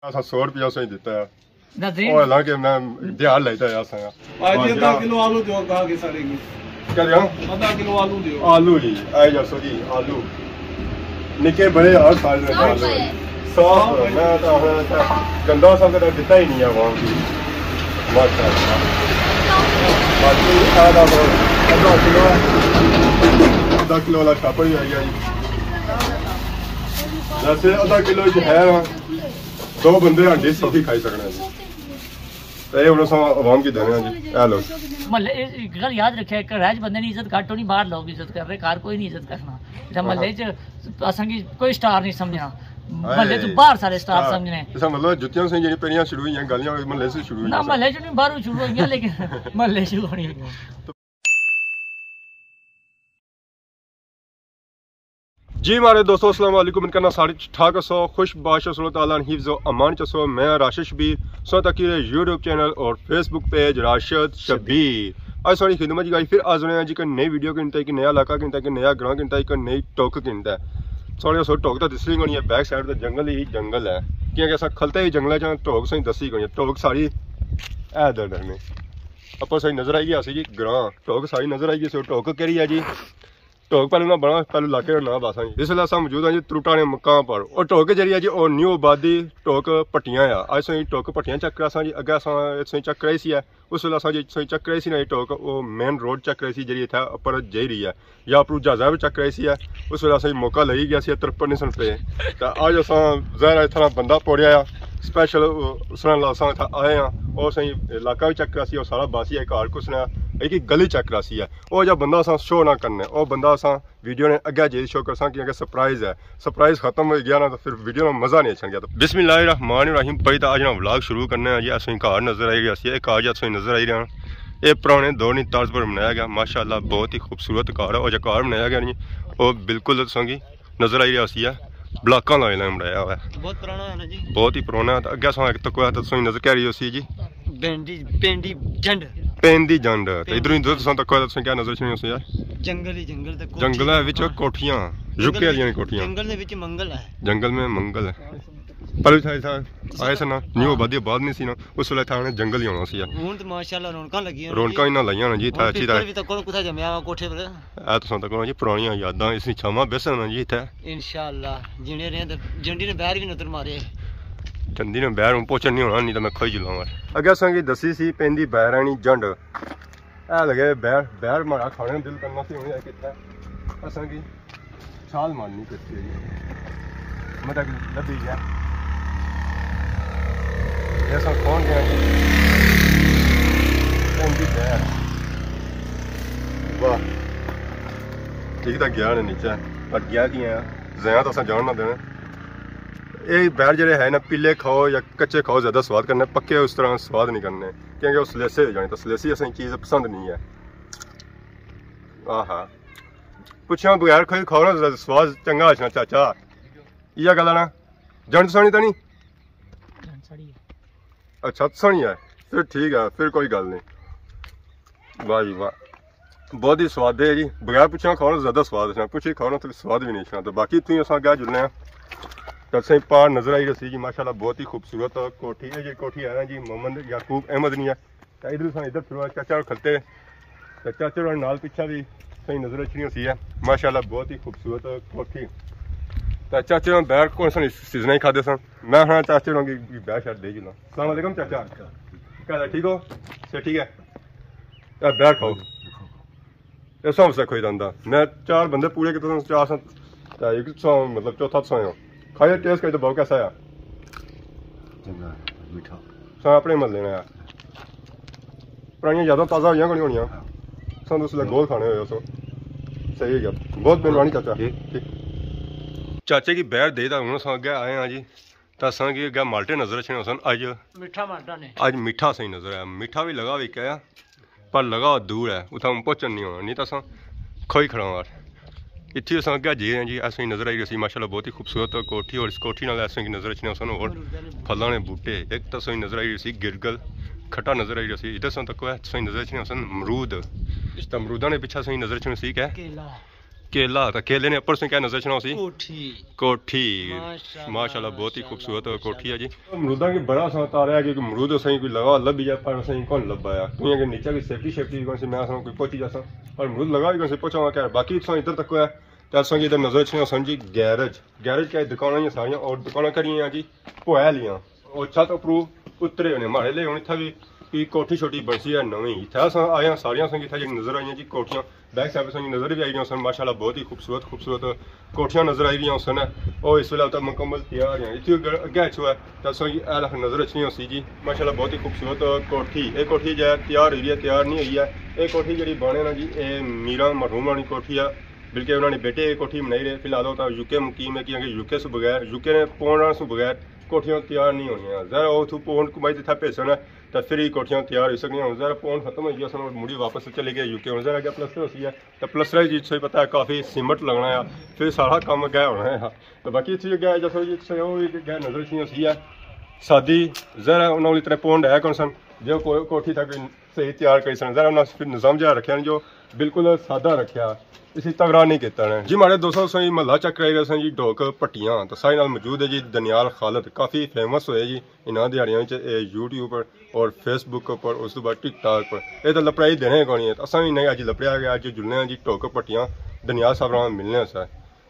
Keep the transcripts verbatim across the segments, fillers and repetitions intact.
اساں سو روپیہ سوئی دیتا ہے۔ ناظرین، او حالانکہ میں دیہاڑ لیتا ہے اساں۔ آج جی، ادھا کلو آلو دیو، گا کے سارے کی۔ کیا دیو؟ ادھا کلو آلو دیو۔ آلو جی، آئی جا سو جی، آلو۔ نکے بڑے ہر سال میں آلو ہے۔ صاف ہے، میں تو آخنا تھا، گندا سا کدے دتا ہی نہیں ہے عوام کی۔ ماشاءاللہ۔ باقی آدھا سو، ادھا کلو ہے۔ ادھا کلو والا چھاپڑ بھی آ گیا جی۔ ویسے ادھا کلو جو ہے نا، دو بندے ہانڈی سوکھی کھائی سکنے ہیں جی۔ تے ہن اساں عوام کی دینے ہیں جی، اے لو۔ محلے، ایک گل یاد رکھے، گھر اچ بندے نی عزت گھٹ ہونی، باہر لوگ عزت کر رہے، گھر کوئی نہیں عزت کرنا۔ تے محلے چ اساں کی کوئی سٹار نہیں سمجھنا، محلے چ باہر سارے سٹار سمجھنے۔ اسا مطلب جتیاں سے جڑی پہلیاں شروع ہوئیاں، گالیاں محلے سے شروع ہوئیاں۔ نہ، محلے چ نہیں، باہروں شروع ہوئیاں، لیکن محلے شروع ہونی ہوئی۔ جی ماڑے دوستو، السلام علیکم، امید کرنا سارے ٹھیک ٹھاک ہسو، خوش باش ہسو، اللہ تعالیٰ نے حفظ و امان چ ہسو۔ میں راشد شبیر، سو تکی رہے یوٹیوب چینل اور فیس بک پیج راشد شبیر۔ اج ساری خدمت چ گئی پھر حاضر ہیں جی، ایک نئی ویڈیو کن تے، ایک نیا علاقہ کن تے، ایک نیا گراں کن تے، ایک نئی ٹوک کن تے۔ سارے سو ٹوک تے دسنی کونی ہے، بیک سائیڈ تے جنگل ہی جنگل ہے، کیونکہ اساں کھلتے ہی جنگل چ، ٹوک سائیں دسی کونی ہے، ٹوک ساری اے در در نے۔ اپر ساری نظر آئی گیا سی جی گراں، ٹوک ساری نظر آئی گئی سی، ٹوک کیڑی ہے جی؟ ٹوک پہلو نہ بنا، پہلو علاقے نا نام باساں جی۔ اس ویلے اساں موجود ہاں جی تروٹا نے مقام پر۔ اور ٹوک جیڑی ہے جی، او نیو آبادی ٹوک پٹیاں آ۔ اج سوئی ٹوک پٹیاں چیک کراساں جی، اگے اساں سوئی چیک کرائی سی ہے۔ اس ویلے اساں جی سوئی چیک کرائی سی نا، یہ ٹوک او مین روڈ چیک کرائی سی، جیڑی اتھے اپر جائی رہی ہے، یا اپروں جہازاں وچ چیک کرائی سی ہے۔ اس ویلے اساں موقع لگی گیا سی ترپن سن پہ۔ تے اج اساں ظاہر ہے اتھا بندہ پوڑیا آ، سپیشل اس نال اساں اتھا آئے ہاں۔ او سوئی علاقہ وی چیک کراسی، او سارا باسی ہے، گھر کس نے، ایک ایک گلی چیک کراسی ہے۔ او جا بندہ اساں شو نہ کرنے، او بندہ اساں ویڈیو نے اگے جے شو کرساں، کیونکہ سرپرائز ہے۔ سرپرائز ختم ہوئی گیا نا، تو پھر ویڈیو نا مزہ نہیں اچھن گیا۔ تو بسم اللہ الرحمن الرحیم، پہلے تو اج نا ولاگ شروع کرنے ہیں جی۔ اساں گھر نظر آئی رہیا سی، ایک آج اساں نظر آئی رہیا۔ اے پرانے دور نی طرز پر بنایا گیا، ماشاءاللہ بہت ہی خوبصورت گھر ہے۔ او جا گھر بنایا گیا نہیں، او بالکل تساں کی نظر آئی رہیا سی ہے، بلاکاں لائی لائی بنایا ہوا ہے۔ بہت پرانا ہے نا جی۔ بہت ہی پرانا ہے۔ تو اگے اساں ایک تکو ہے تو تساں نظر کیا رہی ہوسی جی؟ پینڈی، پینڈی جنڈ۔ پین دی جنڈ۔ تو ادھروں ادھر تساں تکو ہے تو تساں کیا نظر اچھنی ہوسی یار؟ جنگل ہی جنگل تے کوٹھی۔ جنگل ہے وچ کوٹھیاں، جنگل یوکے والیاں کوٹھیاں۔ جنگل دے وچ منگل ہے۔ جنگل میں منگل ہے۔ پہلے تھا، تھا آئے سن نا، نیو آبادی آباد نہیں سی نا، اس ویلے تھا جنگل ہی ہونا سی۔ ہن تے ماشاءاللہ رونقاں لگیاں نے۔ رونقاں انہاں لائیاں نے جی، تھا اچھی طرح۔ وی تکو کتھا جمیا ہوا کوٹھے پر۔ اے تساں تکو جی پرانیاں یاداں، اس نی چھاواں بیسن جی اتھے۔ انشاءاللہ جینے رہے تے جنڈی نے بیر وی نظر مارے۔ جنڈی نے بیر ہن پہنچن نہیں ہونا، نہیں تے میں کھوئی جلاں۔ اگے اساں کی دسی سی پیندی بیر آنی جنڈ۔ اے لگے بیر، بیر مارا کھانے نا دل کرنا سی، ہن اے کتھے اساں کی چھال مارنی کتھے جی۔ مطلب لبھی گیا۔ اے اساں پہنچ گئے جی۔ پیندی بیر۔ واہ۔ ٹھیک تک گیا نے نیچے، پر گیا کیاں ہے؟ زیادہ تو اساں جان نہ دینا۔ اے بیر جڑے ہے نا، پیلے کھاؤ یا کچے کھاؤ، زیادہ سواد کرنے، پکے اس طرح سواد نہیں کرنے، کیونکہ وہ سلیسے ہو جانے، تو سلیسی اساں چیز پسند نہیں ہے۔ آہا۔ پچھیاں بغیر کھائی کھاؤ نا، سواد چنگا اچھنا چاچا۔ یہ گل ہے نا؟ جان سانی تو نہیں؟ اچھا، سانی ہے۔ پھر ٹھیک ہے، پھر کوئی گل نہیں۔ واہ جی واہ، بہت ہی سواد ہے جی۔ بغیر پچھا کھاؤ نا زیادہ سواد اچھنا، پچھی کھاؤ نا تو سواد بھی نہیں اچھنا۔ تو باقی تھی اساں کیا جلنے ہیں، تو اساں پار نظر آئی رہی سی جی، ماشاءاللہ بہت ہی خوبصورت کوٹھی ہے۔ یہ کوٹھی ہے نا جی محمد یعقوب احمد نہیں ہے۔ تو ادھر اساں ادھر پھرو، چاچا کھلتے، تو چاچے ہوراں نال پچھا بھی صحیح نظر اچھنی ہوسی ہے۔ ماشاءاللہ بہت ہی خوبصورت کوٹھی۔ تو چاچے ہوراں بیر کون سن سیزن ہی کھادے سن۔ میں ہاں چاچے ہوراں کی بیر شیر دے جلنا۔ السلام علیکم چاچا۔ کیا حال ہے؟ ٹھیک ہو؟ صحت ٹھیک ہے؟ اے بیٹھ کھاؤ۔ اے سب سے کوئی رندا۔ میں چار بندے پورے کیتے، چار سن، تے ایک سو، مطلب، چوتھا سو ہو۔ کھائے ٹیسٹ کر تے بہت کیسا ہے؟ چنگا ہے، میٹھا۔ سا اپنے محلے نے آ۔ پرانیاں یاداں تازہ ہوئیاں کونی ہونیاں۔ سن اس لے گول کھانے ہوئے سو۔ صحیح ہے۔ بہت مہربانی چاچا۔ ٹھیک۔ ٹھیک۔ چاچے کی بیر دے تا ہن اساں اگے آئے ہاں جی۔ تے اساں کی اگے مالٹے نظر اچھنے ہوسن۔ اج میٹھا مالٹا نے۔ اج میٹھا صحیح نظر آیا، میٹھا بھی لگا وی کیا، پر لگا دور ہے، اتھاں ہن پہنچن نہیں ہونا، نہیں تے اساں کھوئی کھڑا ہاں۔ اتھی اساں اگے جی ہیں جی، اساں نظر آئی رہی سی ماشاءاللہ بہت ہی خوبصورت کوٹھی، اور اس کوٹھی نال اساں کی نظر اچھنے ہوسن اور پھلاں نے بوٹے، ایک تے اساں نظر آئی رہی سی گرگل، کھٹا نظر آئی رہی سی، ادھر اساں تک ہے، اساں نظر اچھنے ہوسن امرود، تے امروداں نے پچھے اساں نظر اچھنے سی کیا؟ کیلا۔ کیلا، تے کیلے نے اپر سے کیا نظر اچھنا ہوسی؟ کوٹھی۔ کوٹھی۔ ماشاءاللہ، ماشاءاللہ، بہت ہی ماشاءاللہ، خوبصورت کوٹھی ہے جی۔ امروداں کی بڑا سا تارا ہے، کیونکہ امرود اساں کی کوئی لگا لبھی جائے، پر اساں کی کون لبھا ہے۔ کیونکہ نیچے کی سیفٹی شیفٹی بھی کون سی، میں اساں کوئی پہنچی جاساں، پر امرود لگا بھی کون سی، پہنچا ہوا کیا ہے۔ باقی تساں ادھر تک ہے، تے اساں کی ادھر نظر اچھنے ہوسن جی گیرج۔ گیرج کیا دکاناں ہی ساریاں، اور دکاناں کریاں ہیں جی، پویا لیاں۔ اور چھت اپرو اترے ہونے، ماڑے لے ہن اتھا بھی کوئی کوٹھی شوٹھی بنسی ہے نویں۔ اتھا اساں آئے ہاں، ساریاں اساں کی اتھا جڑی نظر آئیاں جی کوٹھیاں، بیک سائیڈ اساں کی نظر بھی آئی رہیاں سن، ماشاءاللہ بہت ہی خوبصورت خوبصورت کوٹھیاں نظر آئی رہیاں سن۔ او اس ویلے تک مکمل تیار ہیں۔ اتھے اگر اگے اچھو ہے تے اساں کی اے لکھ نظر اچھنی ہوسی جی، ماشاءاللہ بہت ہی خوبصورت کوٹھی۔ اے کوٹھی جو ہے تیار ہوئی ہے، تیار نہیں ہوئی ہے۔ اے کوٹھی جڑی بنے نا جی، اے میراں مرحوم ہونی کوٹھی ہے، بلکہ انہاں نے بیٹے اے کوٹھی بنائی رہے۔ فی الحال او تاں یو کے مقیم ہے، کیونکہ یو کے سوں بغیر، یو کے نے پونڈاں سوں بغیر کوٹھیاں تیار نہیں ہونیاں۔ ظاہر ہے، او اتھوں پونڈ کمائی تے اتھا بھیجن، تے پھر ہی کوٹھیاں تیار ہوئی سکنیاں۔ ہن ظاہر ہے، پونڈ ختم ہوئی گیا، اساں مڑی واپس چلے گئے یو کے۔ ہن ظاہر ہے، اگے پلسٹر ہوسی ہے، تے پلسٹر جی تساں پتہ ہے، کافی سیمنٹ لگنا ہے، پھر سارا کم اگے ہونا ہے۔ تے باقی اتھے اگے جیسا جی تساں او اگے نظر اچھنی ہوسی ہے، سادی، ظاہر ہے، انہاں کول اتنے پونڈ ہے کون سن، جو کو-، کوٹھی تک صحیح تیار کری سن۔ ذرا انہاں پھر نظام جہا رکھیا نا جو بالکل سادہ رکھیا، اسی تگڑا نہیں کیتا نے۔ جی ماڑے دوستو، اساں جی محلہ چیک کرائی رہے سن جی ڈھوک پٹیاں، تو ساڑے نال موجود ہے جی دنیال خالد، کافی فیمس ہوئے جی انہاں دیہاڑیاں وچ، اے یوٹیوب پر اور فیس بک پر، اس تو بعد ٹک ٹاک پر۔ اے تو لپڑائی دینے کونی ہے، اساں بھی نہیں اج لپڑیا گیا، اج جلنے ہاں جی ڈھوک پٹیاں دنیال صاحب نال ملنے سے۔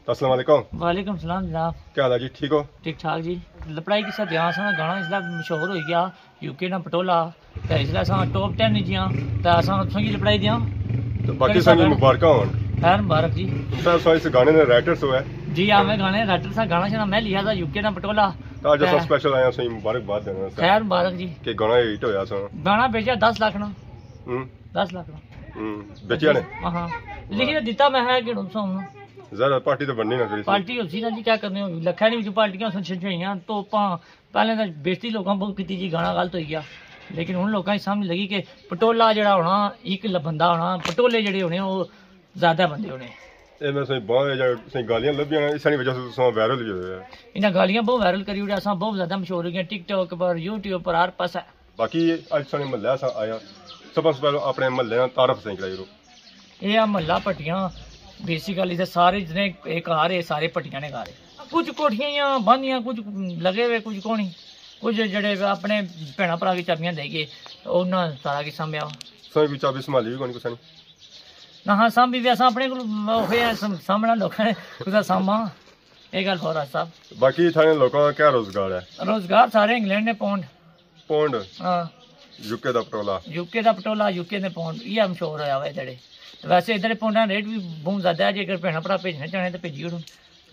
السلام علیکم۔ وعلیکم السلام جناب۔ کیا حال ہے جی، ٹھیک ہو؟ ٹھیک ٹھاک جی۔ لپڑائی کسا دیاں اساں نا گانا اس طرح مشہور ہوئی گیا، یو کے نا پٹولا، تے اس طرح اساں ٹاپ ٹین نہیں جیاں، تے اساں تساں کی لپڑائی دیاں۔ تو باقی تساں کی مبارکاں ہون۔ خیر مبارک جی۔ سر، سو اس گانے نے رائٹر سو ہے؟ جی ہاں، میں گانے رائٹر سا، گانا شنا میں لیا تھا، یو کے نا پٹولا۔ تو اج اساں تے سپیشل آیا سو مبارکباد دینا سا۔ خیر مبارک جی۔ کہ گانا ہٹ ہویا سا۔ گانا بیچیا دس لاکھ نا۔ ہوں۔ دس لاکھ نا۔ ہوں۔ بیچیا نے؟ ہاں ہاں۔ لکھی تو دیتا میں ہے کہ ہن سو ہن۔ ذرا پارٹی تو بننی نا کری سی۔ پارٹی ہوسی نا جی، کیا کرنے ہو؟ لکھاں نے وچ پارٹیاں سن چھجوائیاں، توپاں، پہلے تو بےعزتی لوکاں بہت کیتی جی، گانا غلط ہوئی گیا۔ لیکن ہن لوکاں کی سمجھ لگی کہ پٹولا جڑا ہونا، ایک ل-، بندہ ہونا، پٹولے جڑے ہونے، وہ زیادہ بندے ہونے۔ اے میں سائیں باں یا سائیں گالیاں لبھیاں نا، اس نی وجہ سے تساں وائرل ہی ہوئے ہو۔ انہاں گالیاں بہت وائرل کری اوڑیا، اساں بہت زیادہ مشہور ہو گئے، ٹک ٹاک پر، یوٹیوب پر، ہر پاسے۔ باقی اج ساڑے محلے اساں آئے ہاں، سب سے پہلے اپنے محلے نا تعارف سائیں کرائی رو۔ اے آ محلہ پٹیاں، بیسیکلی تے سارے جتنے اے گھر اے، سارے پٹیاں نے گھر اے۔ کچھ کوٹھیاں ہیاں باندیاں، کچھ لگے ہوئے، کچھ کونی۔ کچھ جڑے اپنے بھیناں بھرا کی چابیاں دے گئے، انہاں سارا کی سنبھیا۔ سوئی کوئی چابی سنبھالی بھی کونی کسا نی؟ نہ ہاں، سانبھی وی اساں اپنے کول ہوئے آں، سم-، سامنا لوکاں نے کسا ساماں۔ اے گل ہور آ صاحب۔ باقی اتھاں نے لوکاں نا کیا روزگار ہے؟ روزگار سارے انگلینڈ نے پونڈ۔ پونڈ؟ ہاں۔ یو کے دا پٹولا؟ یو کے دا پٹولا، یو کے نے پونڈ، یہ مشہور ہویا ہوا ہے ادھر۔ ویسے ادھر پونڈاں ریٹ بھی بہت زیادہ ہے، جے اگر بھیناں بھرا بھیجنے چاہنے تے بھیجی اوڑن۔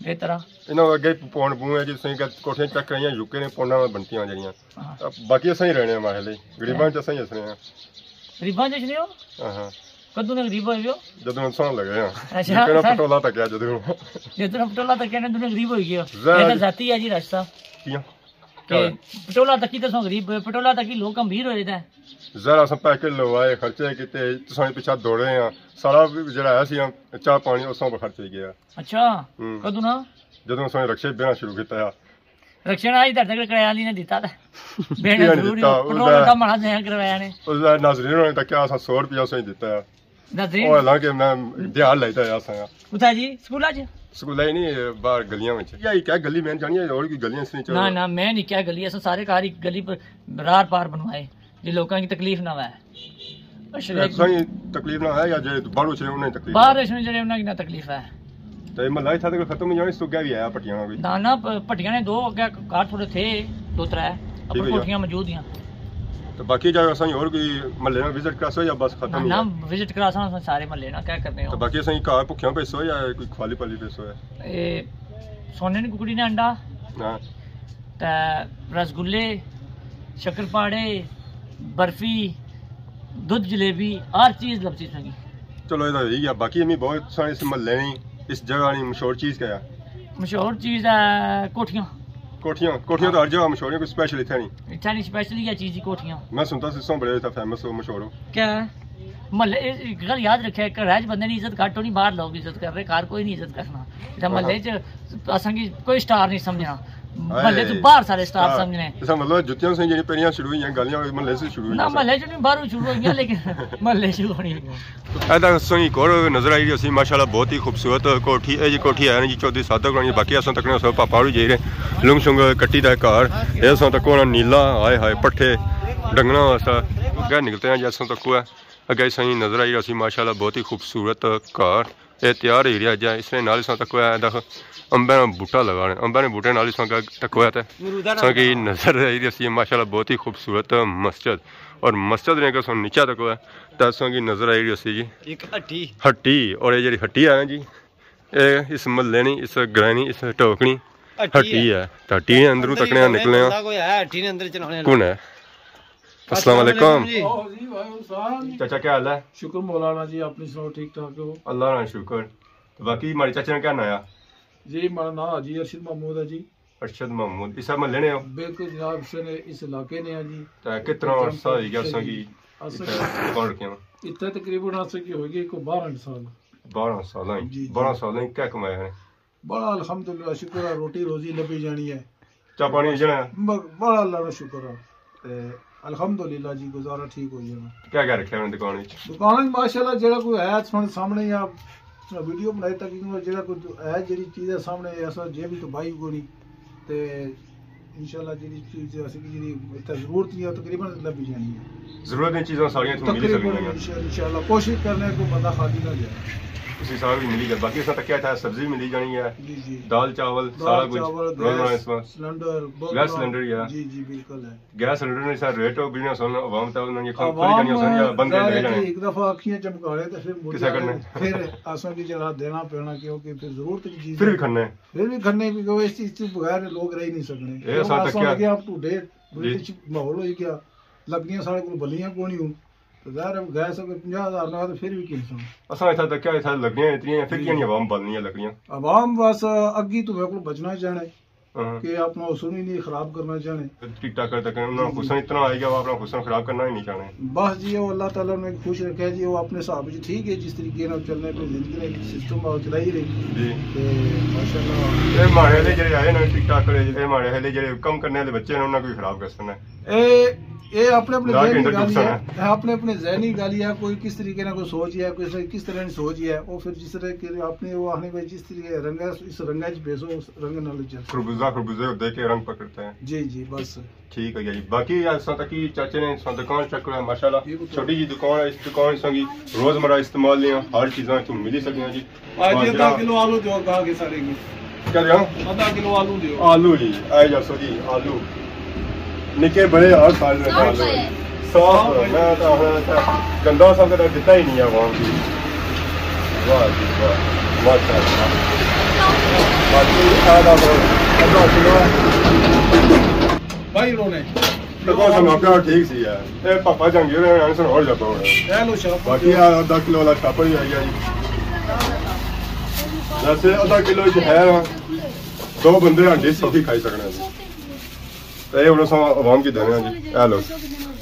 بہتر آ۔ انہاں اگے پونڈ بہوں ہے جی، تساں کہ کوٹھیاں چیک کرائیاں، یو کے نے پونڈاں نال بنتیاں جیڑیاں۔ ہاں۔ باقی اساں ہی رہنے ہمارے لئی، غریباں چ اساں ہی ہسنے ہاں۔ غریباں چ ہسنے ہو؟ ہاں ہاں۔ کدوں نے غریب ہوئے ہو؟ جدوں انسان لگے ہاں۔ اچھا، یو کے نا سر۔ پٹولا تکیا جدوں۔ جدوں پٹولا تکیا نے دنے غریب ہوئی گئے ہو۔ ظاہر یہ تو ذاتی ہے جی رشتہ۔ کیاں؟ کہ پٹولا تکی تے سو غریب، پٹولا تکی لوگ امیر ہوئے دے۔ ذرا اساں پیکٹ لوائے، خرچے کیتے، تساں نے پیچھے دوڑے ہاں، سارا جڑا ہے سی ہاں، چاہ پانی اس پر خرچ ہوئی گیا۔ اچھا، ہوں۔ کدوں نا؟ جدوں اساں نے رکشے بہنا شروع کیتا ہے۔ رکشے نا ادھر تک کرایہ نہیں دیتا تھا۔ بہنا کیاں نہیں ضرور دیتا؟ پٹولا اس دا کم آنا دیا کروایا نے۔ اس دا ناظرین ہونے تک کیا اساں سو روپیہ اساں ہی دیتا ہے۔ ناظرین۔ او حالانکہ میں دیہاڑ لائی تے آیا سا۔ کتھا جی؟ سکولا چ؟ سکولا ہی نہیں، باہر گلیاں وچ۔ یا ایک ہے گلی میں جانی ہے، اور کوئی گلیاں اس نے چلو۔ نہ، نہ، میں نہیں کیا گلی، اساں سارے گھر ایک گلی پر رار پار بنوائے، جی لوکاں کی تکلیف نہ ہوئے۔ اچھا، تساں کی تکلیف نہ ہوئے یا جے باہر اچھنے انہیں تکلیف؟ باہر اچھنے جڑے انہاں کی نہ تکلیف ہے۔ تے محلہ اتھا تک ختم ہو جانا، اس تو اگے بھی آیا پٹیاں کوئی؟ نہ، نہ، پ-، پٹیاں نے دو اگے گھر تھوڑے تھے، دو ترے، ٹھیک اپر ہے جی۔ کوٹھیاں موجود ہیں۔ تو باقی جا اساں اور کوئی محلے نا وزٹ کراسو یا بس ختم ہی نہ، ہے؟ وزٹ کراساں اساں سارے محلے نا، کیا کرنے تو ہو؟ باقی اساں گھر بھکھیاں پیسو یا کوئی خالی پالی پیسو ہے؟ اے سونے نی ککڑی نے انڈا، ہاں۔ تے رسگلے، شکر پاڑے، برفی، دودھ جلیبی، ہر چیز لبسی سنگی۔ چلو، یہ تو ہوئی گیا۔ باقی امی بہت سارے اس محلے نی، اس جگہ نی مشہور چیز کیا ہے؟ مشہور چیز ہے کوٹھیاں۔ کوٹھیاں؟ کوٹھیاں تو ہر جگہ مشہور ہیں، کوئی سپیشل اتھے نہیں؟ اتھے نہیں سپیشل، یہ چیز ہی کوٹھیاں۔ میں سنتا سی سو بڑے اتھا فیمس ہو، مشہور ہو۔ کیا ہے؟ محلے، ایک گل یاد رکھے، گھر چ بندے نی عزت گھٹ ہونی، باہر لوگ عزت کر رہے، گھر کوئی نہیں عزت کرنا۔ تے محلے چ اساں کی کوئی سٹار نہیں سمجھنا۔ محلے تو باہر سارے سٹاف سمجھنے۔ اس کا مطلب جتیاں سے جڑی پہلیاں شروع ہوئیاں، گالیاں محلے سے شروع ہوئیاں۔ نہ، محلے چ نہیں، باہروں شروع ہوئیاں، لیکن محلے شروع ہونی ہوئی۔ اے تاں سنگی ہک ہور نظر آئی رہی سی، ماشاءاللہ بہت ہی خوبصورت کوٹھی۔ اے جی کوٹھی ہے نا جی چوہدری صادق ہونی، باقی اساں تکنے اساں پاپا ہوری جائی رہے، لنگ شنگ کٹی دا گھر۔ اے اساں تکو نا نیلا، ہائے ہائے، پٹھے ڈنگنا واسطے۔ اگے نکلتے ہیں جی، اساں تکو ہے، اگے سنگی نظر آئی رہی سی، ماشاءاللہ بہت ہی خوبصورت گھر۔ اے تیار ہوئی رہیا جا، اس نے نال اساں تکو ہے، دکھ، امبے نا بوٹا لگا رہے، امبے نے بوٹے نال اساں تکو ہے تے اساں کی نظر آئی رہی سی، ماشاءاللہ بہت ہی خوبصورت مسجد۔ اور مسجد نے اگر اساں نیچا تکو ہے، تے اساں کی نظر آئی رہی سی جی ایک ہٹی۔ ہٹی، اور یہ جڑی ہٹی ہے نا جی، اے اس محلے نی، اس گراں نی، اس ٹوک نی ہٹی ہٹی ہے۔ ہے۔ تے ہٹی نے اندروں اندر ہی تکنے آ، بندہ نکلنے آ۔ بندہ کوئی ہے ہٹی نے اندر چلانے والا۔ کون ہے؟ السلام علیکم۔ جی۔ جی، وعلیکم السلام۔ چاچا کیا حال ہے؟ شکر مولانا جی، اپنی سناؤ، ٹھیک ٹھاک ہو؟ اللہ نا شکر۔ باقی ماڑے چاچے نا کیا ناں ہے؟ جی، ماڑا ناں حاجی ارشد محمود ہے جی۔ ارشد محمود، اس محلے نے ہو؟ بالکل جناب، اس نے، اس علاقے نے ہیں جی۔ تے کتنا عرصہ ہوئی گیا اساں کی اتھے پڑھ کے ہو؟ اتھے تقریباً اساں کی ہوئی گئی کوئی بارہ سال۔ بارہ سال ہیں؟ جی، جی۔ بارہ سال ہیں، کیا کمایا ہے؟ بڑا الحمدللہ شکر ہے، روٹی روزی لبھی جانی ہے۔ چا پانی جنا ہے؟ ب-، بڑا اللہ کا شکر ہے۔ تے الحمدللہ جی، گزارا ٹھیک ہو جانا۔ کیا کیا رکھیا انہاں دکان وچ؟ دکان وچ ماشاءاللہ جیڑا کوئی ہے، تھوڑے سامنے یا ویڈیو بنائی تاکہ جیڑا کوئی ہے، جیڑی چیز ہے سامنے، ایسا جیب وچ تو بائی کوئی نہیں۔ تے انشاءاللہ جیڑی چیز اسی کی جیڑی اتھا ضرورت نہیں ہے، تقریباً لبھی جانی ہے۔ ضرورت دی چیزاں ساریاں اتھوں ملی تقریباً سکدیاں۔ انشاء-، انشاءاللہ کوشش کرنے کوئی بندہ خالی نہ جائے۔ اسی سارا کچھ ملی جائے۔ باقی اساں تکیا اتھا سبزی ملی جانی ہے۔ جی، جی۔ دال چاول، دال سارا کچھ چاول، روزمرہ گیس، اس وقت۔ سلنڈر، گیس بوتلاں۔ سلنڈر ہی ہے۔ جی، جی، بالکل ہے۔ گیس سلنڈر نے سارے ریٹ ہو بجنس ہن، عوام تے انہاں نے کھا-، کھلی عوام جانیاں سن یا بندے ظاہر لے ہے جانے۔ کہ ایک دفعہ اکھیاں چمکانے تے پھر کسے مڑیا کرنے۔ پھر اساں کی جڑا دینا پینا، کیونکہ پھر ضرورت کی چیز پھر ہے۔ بھی کھانے۔ پھر بھی کھانے، کیونکہ اس چیز تو بغیر لوگ رہ ہی نہیں سکنے۔ اے کیوں اساں اساں تکیا لگے up to date، جی۔ برٹش ماحول ہوئی گیا، لکڑیاں ساڑے کول بلیاں کونی ہوں۔ تو ظاہر ہے گیس اگر پنجاہ ہزار لگا تو پھر بھی کیوں سن۔ اساں اتھا تکیا اتھا لکڑیاں اتنی ہیں، پھر جی۔ کیاں نہیں عوام بلنی ہے لکڑیاں؟ عوام بس اگی تو میرے کو بچنا چاہنا ہے۔ ہاں۔ کہ اپنا حسن ہی نہیں خراب کرنا چاہنے۔ ٹک ٹاک کر تک انہاں جی، جی۔ حسن اتنا آئے گا، وہ اپنا حسن خراب کرنا ہی نہیں چاہنے۔ بس جی، وہ اللہ تعالیٰ نے خوش رکھے جی، وہ اپنے حساب سے ٹھیک ہے، جس طریقے نال چلنے پہ زندگی نے ایک سسٹم آ چلائی رہی۔ جی۔ تے ماشاءاللہ۔ اے ماڑے والے جڑے آئے نا ٹک ٹاک والے، اے ماڑے والے جڑے کم کرنے والے بچے نے، انہاں کو ہی خراب کر سکنا ہے۔ اے، اے اپنے اپنے نہ ذہنی کہ گل ہی ہے، انٹروڈکشن ہے۔ اے اپنے اپنے ذہنی گل ہی ہے، کوئی کس طریقے نال کوئی سوچ ہے، کوئی کس طرح نی سوچ ہے، وہ پھر جس طرح کہ اپنے وہ آخنے بھائی جس طریقے رنگ ہے، اس رنگ وچ بیسو، اس رنگ نال چل۔ خربوزہ، خربوزے کو دیکھ کے رنگ پکڑتے ہیں۔ جی، جی، بس۔ ٹھیک ہے جی۔ باقی اساں تکی چاچے نے اساں دکان چیک کرا، ماشاءاللہ۔ جی، بالکل۔ چھوٹی جی دکان ہے، اس دکان سنگی روزمرہ استعمال لیاں ہر چیزاں تو ملی سکیاں جی۔ آج جی، ادھا کلو آلو دیو، کہا کے سارے کی۔ کیا دیاں؟ ادھا کلو آلو دیو۔ آلو جی، آئے جاسو جی، آلو۔ نکے بڑے ہر سال میں صاف آلو ہے۔ ہے۔ صاف ہے، میں تو آخنا تھا، گندا سا کدے دتا ہی نہیں ہے عوام کی۔ واہ جی، واہ۔ ماشاءاللہ۔ باقی آدھا سو، ادھا کلو ہے۔ بھائی رونے۔ تے کون سا موقع ٹھیک سی یار۔ اے پاپا جہانگیر ہونے آنے سن ہور جاپا ہونا۔ اے لو شاپ۔ باقی آ ادھا کلو والا شاپر ہی آئی گیا جی۔ ویسے ادھا کلو جو ہے نا، دو بندے ہانڈی سوکھی کھائی سکنے ہیں جی۔ تے ہن اساں عوام کی دینے ہیں جی۔ اے لو۔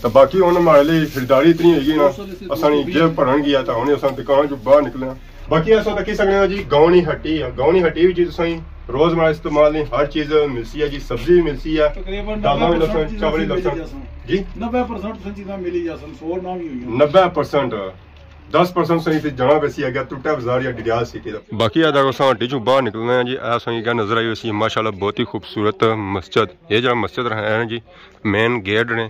تے باقی ہن ہمارے لیے خریداری اتنی ہوئی گئی نا، اساں نے جیب بھرن گیا تے ہن اساں دکان چوں باہر نکلے ہیں۔ باقی اساں تکی سکنے ہاں جی، گاؤں نی ہٹی ہے۔ گاؤں نی ہٹی وچ تساں روزمرہ استعمال نی ہر چیز ملسی ہے جی، سبزی بھی ملسی ہے، تقریباً دالاں بھی نبے پرسنٹ لسن، چاول بھی چیزاں ملی لسن۔ جاسن۔ جی؟ نبے پرسنٹ تساں چیزاں ملی جاسن، سو نہ بھی ہوئی۔ نبے پرسنٹ، دس پرسنٹ سہی تے جانا پیسی اگے ٹوٹا بازار یا ڈڈیال سٹی دا۔ باقی ادا اساں ہٹی چوں باہر نکلنے ہیں جی، اے اساں کی کیا نظر آئی ہوئی سی، ماشاءاللہ بہت ہی خوبصورت مسجد۔ یہ جڑا مسجد ہے نا جی، مین گیٹ نے،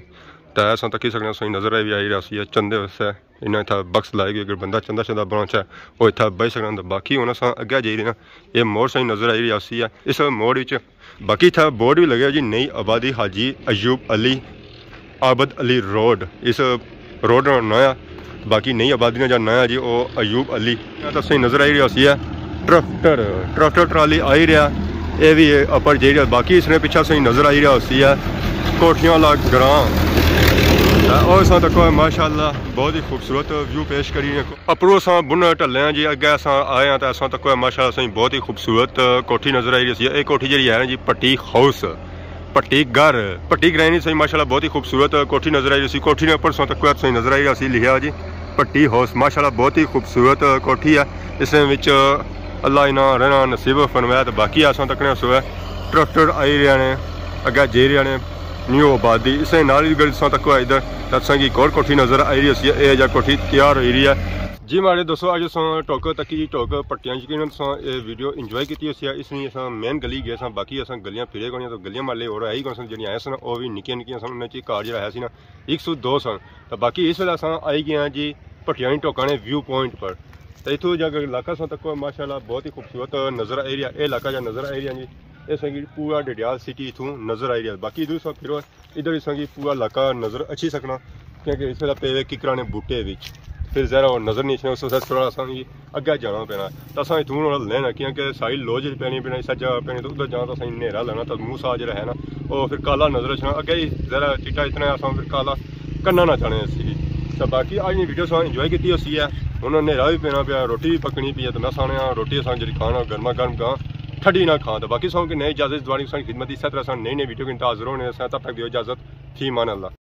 تے اساں تکی سکنے ہیں، سہی نظر آئی، آئی رہا سی چندے واسطے۔ انہاں اتھا بکس لائے گئے، اگر بندہ چندہ شندہ بنانا چاہے، وہ اتھا بہی سکنا۔ تے باقی ہن اساں اگے جائی رہے ہاں، یہ موڑ سہی نظر آئی رہی سی ہے۔ اس موڑ وچ باقی اتھا بورڈ بھی لگے جی، نئی آبادی حاجی ایوب علی، عابد علی روڈ۔ اس روڈ نا ناں ہے، باقی نئی آبادی نا جا ناں ہے جی، او ایوب علی۔ یہ تو سہی نظر آئی رہی سی ہے، ٹریکٹر، ٹریکٹر ٹرالی آئی رہا، اے بھی اپر جائی رہا۔ باقی اس نے پچھا سہی نظر آئی رہا سی ہے، کوٹھیاں والا گراں۔ اور اساں تکو ماشاءاللہ بہت ہی خوبصورت ویو پیش کری رہے ہیں۔ اپروں اساں بن ٹلے ہیں جی، اگے اساں آئے ہیں تے اساں تکو ماشاءاللہ سہی بہت ہی خوبصورت کوٹھی نظر آئی رہی سی۔ اے کوٹھی جڑی ہے نا جی، پٹی ہاؤس، پٹی گھر، پٹی گرائیں نی سہی ماشاءاللہ بہت ہی خوبصورت کوٹھی نظر آئی رہی سی۔ کوٹھی نے اپر اساں تکو سہی نظر آئی رہی سی لکھیا جی، پٹی ہاؤس، ماشاءاللہ بہت ہی خوبصورت کوٹھی ہے۔ اس نے وچ اللہ انہاں رہنا نصیب فرمایا۔ تے باقی اساں تکنے سو ہے ٹریکٹر آئی رہے نے، اگے جائی رہے نے نیو آبادی۔ اس نے نال ہی گل ساں تک ادھر تساں کی ایک اور کوٹھی نظر آئی رہی سی، اے جا کوٹھی تیار ہوئی رہی ہے۔ جی ماڑے دوستو، اج اساں ٹوک تکی جی، ٹوک پٹیاں، یقیناً تساں اے ویڈیو انجوائے کیتی ہوسی۔ اس نے اساں مین گلی گئے ساں، باقی اساں گلیاں پھرے کوئی، تو گلیاں مالے اور ہے ہی کون سن، جڑیاں ہے سن، او وی نکیاں نکیاں سن۔ انہاں چ کار جڑا ہے سی نا، ایک سو دو سن۔ تو باقی اس ویلے اساں آئی گئے ہیں جی پٹیانی ٹوکانے ویو پوائنٹ پر۔ تو اتھوں جا کے علاقہ ساں تک ماشاءاللہ بہت ہی خوبصورت نظر آئی رہا۔ اے علاقہ جا نظر آئی رہا جی، اے ساں کی پورا ڈڈیال سٹی اتھوں نظر آئی رہا۔ باقی ادھر ساں پھرو، ادھر اساں کی پورا علاقہ نظر اچھی سکنا، کیونکہ اس ویلے پے ہوئے ککراں نے بوٹے وچ، پھر ذرا اور نظر نہیں اچھنا۔ اس واسطے تھوڑا اساں کی اگے جانا پینا۔ تو اساں اتھوں ہن لینا، کیونکہ ساری لو جی پینی پینا، اس جگہ پینی، تو ادھر جانا تو اساں نیرا لینا، تو موسا جڑا ہے نا، او پھر کالا نظر اچھنا۔ اگے ہی ذرا چٹا اتنا ہے، اساں پھر کالا کرنا نہ چاہنے سی۔ تو باقی اج نی ویڈیو اساں انجوائے کیتی ہوسی ہے۔ ہن نیرا بھی پینا پیا، روٹی بھی پکنی پئی ہے، تو میں سانے آں روٹی اساں جڑی کھانا گرما گرم کھاں، ٹھڈی نہ کھاں۔ تو باقی ساں کی نئی اجازت، دوبارہ اساں کی خدمت، اسے طرح اساں نئی نئی ویڈیو کے انتظار ہونے سے، تب تک دیو اجازت، فی امان اللہ۔